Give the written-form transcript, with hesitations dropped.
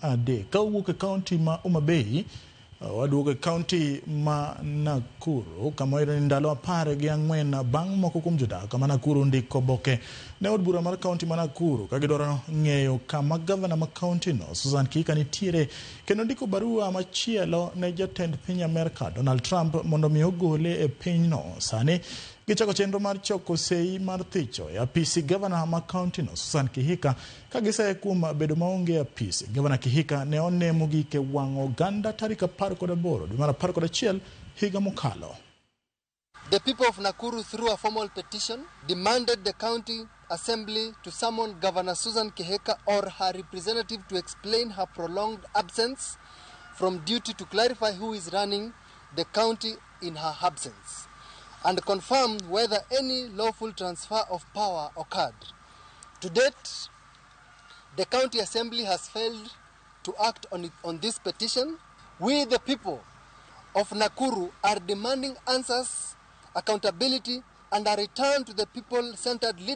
3. Ka owuok e kaunti ma Homa Bay, waduogo e kaunti ma Nakuru kama wayudo ni ndalo 14 bang' moko kuom jodak ma Nakuru ndiko oboke ne od bura mar kaunti ma Nakuru ka gidwaro ng'eyo kama gavana ma kaunti no Susan Kihika nitiere kendo ndiko barua machielo ne jatend piny Amerka Donald Trump mondo mi ogole e pinyno. Sani gichako chenro mar choko sei mar thicho e apisi gavana ma kaunti no Susan Kihika ka gisaye kuom bedo maonge e apisi. Gavana Kihika ne one mogik e wang' oganda tarik 18 dwe mar 11 higa mokalo. The people of Nakuru, through a formal petition, demanded the county assembly to summon Governor Susan Kihika or her representative to explain her prolonged absence from duty, to clarify who is running the county in her absence, and confirm whether any lawful transfer of power occurred. To date, the county assembly has failed to act on this petition. We, the people of Nakuru, are demanding answers, accountability, and a return to the people-centered leadership.